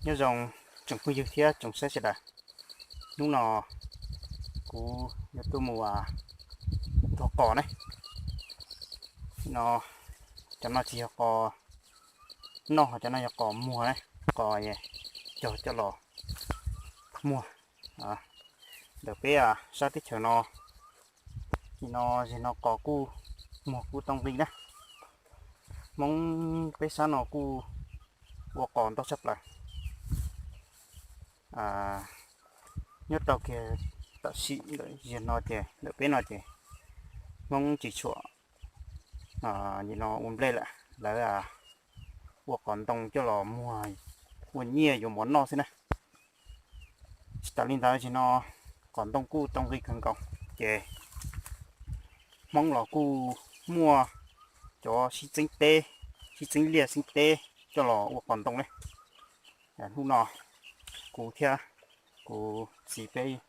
Nyob zoo tsoom phooj ywg thiab tsoom saib sawv daws. Hnub no kuv yuav tuaj mus nthuav qos ne. No, cov no tsis yog qos noj, ho cov no yog qos muag ne, qos cog coj los muag. Ntawm peb sab teb chaws no, nim no zig no qos kuj muag kuj tau nqi na. Hmoob peb sab no kuj ua qos ntau tshaj plaws. Nyob rau kiag tam sim ntawm zig no ces ntawm peb no ces Hmoob tsis tshua nim no ua nplej lawm, lawv ua qos ntoo coj los muag ua nyiaj yuav mov noj xwb na. Tsis tas li ntawd zig no qos ntoo kuj tau nqi kawg nkaus, ces Hmoob los kuj muaj cov sib txeeb teb, sib txeeb liaj txeeb teb coj los ua qos ntoo ne. Hnub no kuv thiab kuv txiv peb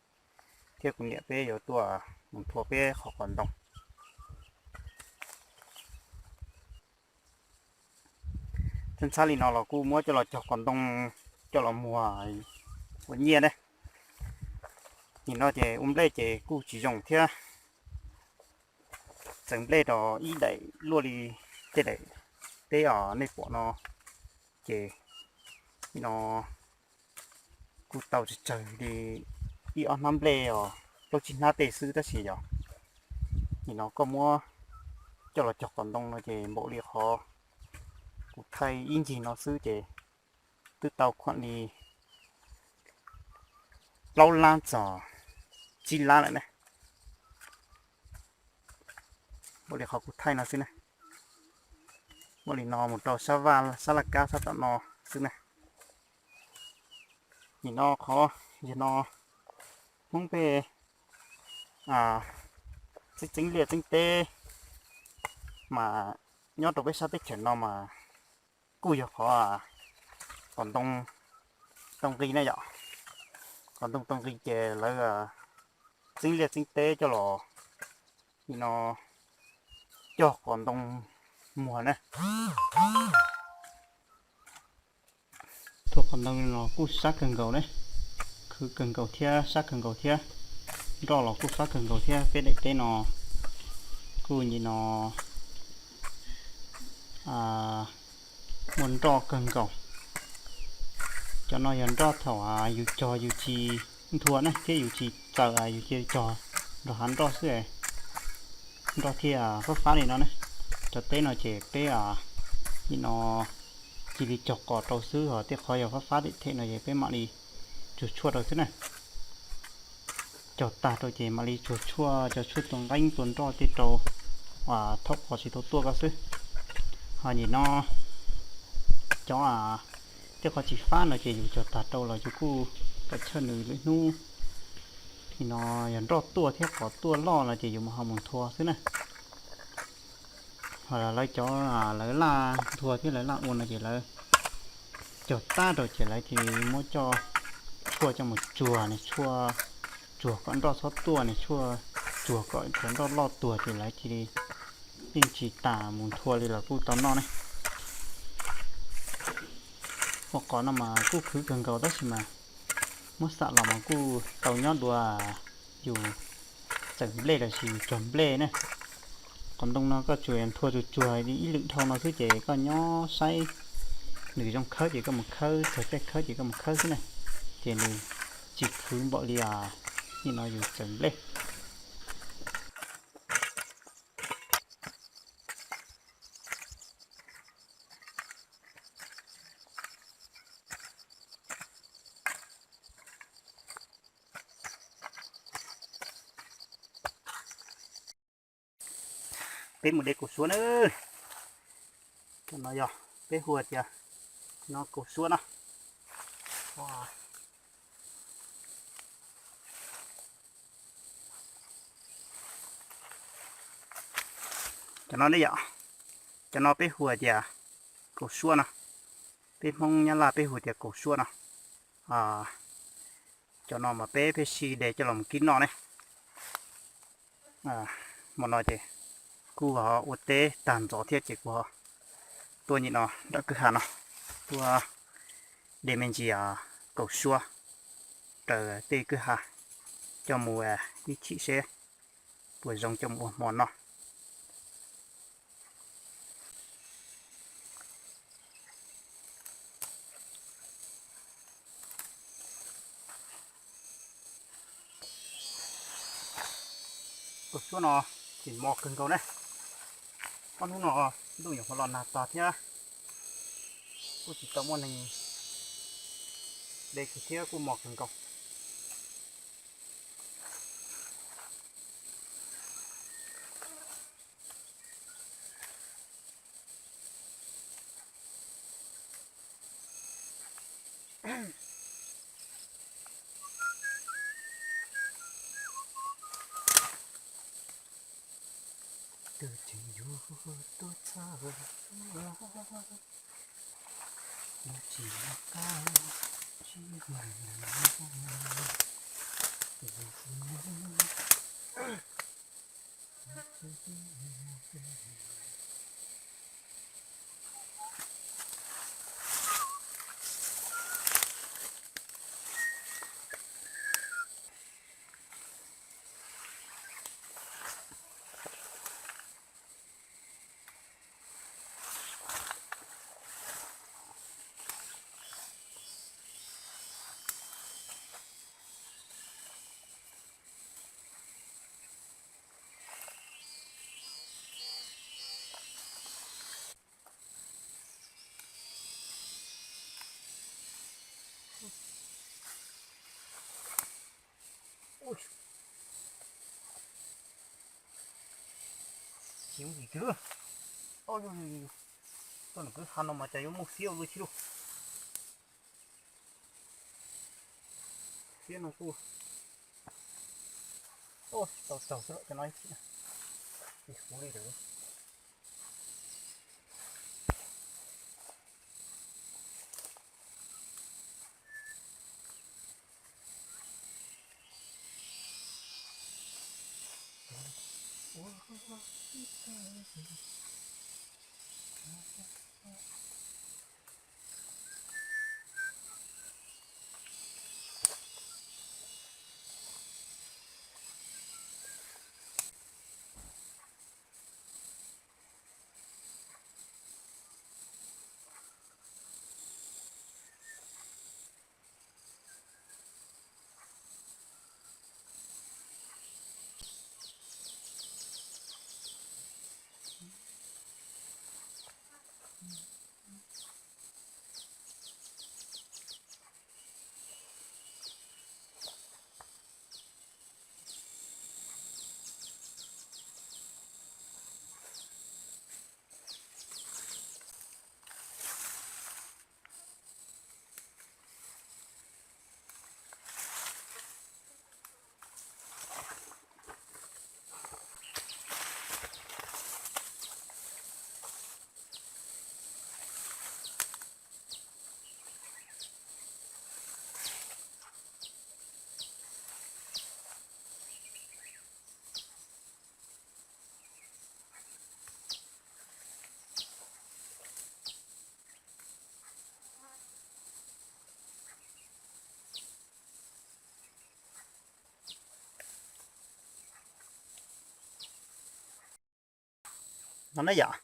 thiab kuv niam peb yuav tuaj mus nthua peb qhov qos ntoo. Txheej txhab li no los kuj muab coj los cog qos ntoo coj los muag ua nyiaj ne. Nim no ces ua nplej ces kuj tsis zoo thiab, txawm nplej rau ib daim luaj li tej daim teb os nej pom no, ces no kuj tau tsawg tsawg li ib ob hnab nplej os, plaub tsib hnab tej xwb tab sis yog nim no koj muab coj los cog qos ntoo no ces npaum li qhov kuv thaij ib ncig no xwb ces twb tau khuam li plaub lab txog tsib lab lawm ne. Npaum li qhov kuv thaij no xwb ne, npaum li no mus rau sab vaj sab laj kab sab tom no xwb ne. Nim no qhov yog no Hmoob peb txeeb txeeb liaj txeeb teb mas nyob rau peb sab teb chaws no mas kuj yog qhov qos ntoo tau nqi na yom. Qos ntoo tau nqi ces lawv txeeb liaj txeeb teb coj los nim no cog qos ntoo muag na. Nthua qos ntoo no kuj sab kawg nkaus ne, khwv kawg nkaus thiab sab kawg nkaus thiab, nroj los kuj fab kawg nkaus thiab. Peb daim teb no kuj nim no muaj nroj kawg nkaus. Cov no yog nroj thaum yus cog yus tsis nthua ne thiab yus tsis txaws yus cia cog nrog hav nroj xwb, nroj thiaj fab fab li no ne. Cov teb no ces peb nim no cia li cog qos rau xwb, ho tej qhov yog fab fab them them no ces peb mam li tsuag tshuaj rau xwb na. Cog tag rau ces mam li tsuag tshuaj, cov tshuaj tua nqeeb tua nroj tej rau thaum qos tsis tau tuaj ko xwb. Ho nim no cov tej qhov tsis fab no ces yus cog tag rau los yus kuj kav chawj nws lwm hnub, nim no yog nroj tuaj thiab qos tuaj loj no ces yus mam ho mus nthua xwb na. Ho lawv cov lawv laj nthua thiab lawv laj ua no ces lawv cog tag rau ces lawv cia li muab cov tshuaj coj mus tsuag ne, tshuaj tsuag kom nroj txhob tuaj ne, tshuaj tsuag kom cov nroj loj tuag ces lawv cia li yeej tsis tas mus nthua li los kuj tau noj ne. Ua qos no mas kuj khwv kawg nkaus tab sis mas muab xam los mas kuj tau nyob dua yus txawm nplej los sis yus cog nplej ne. Qos ntoo no koj tsuas nthua tsuag tsuag li ib lwm dhau no xwb ces koj nyob saib nws zoo khawb ces koj mus khawb, txog caij khawb ces koj mus khawb xwb na, ces nws tsis khwv npaum li nim no yus txawm nplej. Peb mus de kaus suab na. Cov no yog peb hu tias no kaus suab no. Cov no ne yom, cov no peb hu tias kaus suab no. Peb Hmoob Nyab Laj peb hu tias kaus suab no. Cov no mas peb pheej sib de coj los mus kib noj ne. Hmo no ces kuj ho ua teb tag ntxov thiab ces kuv ho tuaj nim no nram kwj ha no, tuaj De me ntsis kaum suab raws tej kwj ha coj mus ib chim seb puas zoo coj mus ua hmo noj. Kaum suab no tseem mos kawg nkaus na. Ob hnub no ntuj nyuam qhuav los nag tag thiab, kuj tsis tau muaj neeg de kiag thiab kuj mos kawg nkaus. Twb tseem yuav tuaj txog, yuav tsis noj kab tsis muag. Tsis muaj ntsis twg. Tuaj nram kwj ha no mas cas yuav muaj xiab ua luaj tsis luaj. Xiab no kuj tau tsaug xwb los cov no ib chim. Kuv li lawm. No na yom,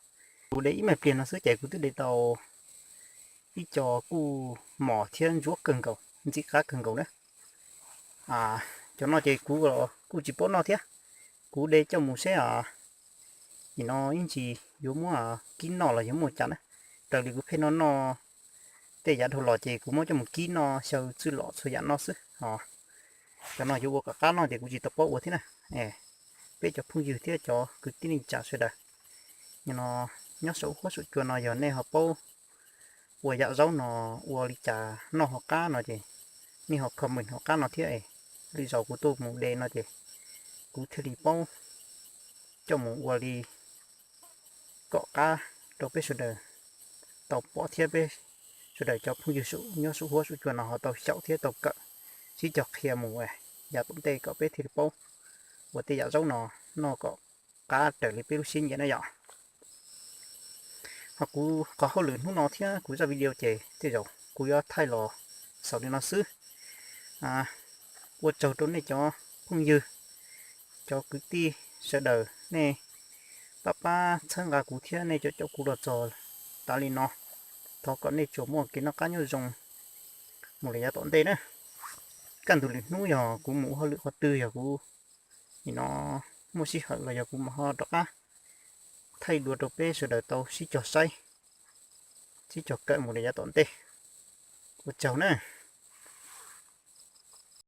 kuv de ib me pliag no xwb ces kuv twb de tau ib co kuj mos thiab ntsuab kawg nkaus, ntxim qab kawg nkaus na. Cov no ces kuv kuj tsis paub noj thiab, kuv de coj mus seb os, nim no ib ntsis yuav muab kib noj los yuav muaj cas na. Raws li kuv pheej noj noj tej yav dhau los ces kuv muab coj mus kib noj xyaw txwj lom txhua yam noj xwb os. Cov no yuav ua kom qab noj ces kuv tsis tau paub ua thiab na. Peb cov phooj ywg thiab cov kwv tij neej tsa sawv daws, no nyob saum huab saum cua no yog nej ho paub ua yam zaub no ua li cas noj ho qab no ces nej ho comment hauv qab no thiab es. Lwm zaus kuv tuaj mus de no ces kuv thiaj li paub coj mus ua li kom qab rau peb sawv daws tau pom thiab peb sawv daws cov phooj ywg nyob saum huab saum cua no ho tau xyaum thiab tau kawm sib cog qhia mus yav tom ntej kom peb thiaj li paub ua tej yam zaub no noj kom qab raws li peb lub siab nyiam na yom. Ho kuv qhov hauj lwm hnub no thiab kuv zaj video ces tej zaum kuv yuav thaij los xaus li no xwb. Ua tsaug rau nej cov phooj ywg, cov kwv tij sawv daws nej pab pab txhawb nqa kuv thiab nej cov caum kuv los txog tas li no. Thov kom nej tsuas muaj kev noj qab nyob zoo mus lawm yav tom ntej na. Kaj ntug lwm hnub yog kuv mus ua hauj lwm qhov twg, yog kuv nim no muaj sij hawm los yog kuv mam ho rov qab thaij dua rau peb sawv daws tau sib cog saib, sib cog kawm mus lawm yav tom ntej. Ua tsaug na.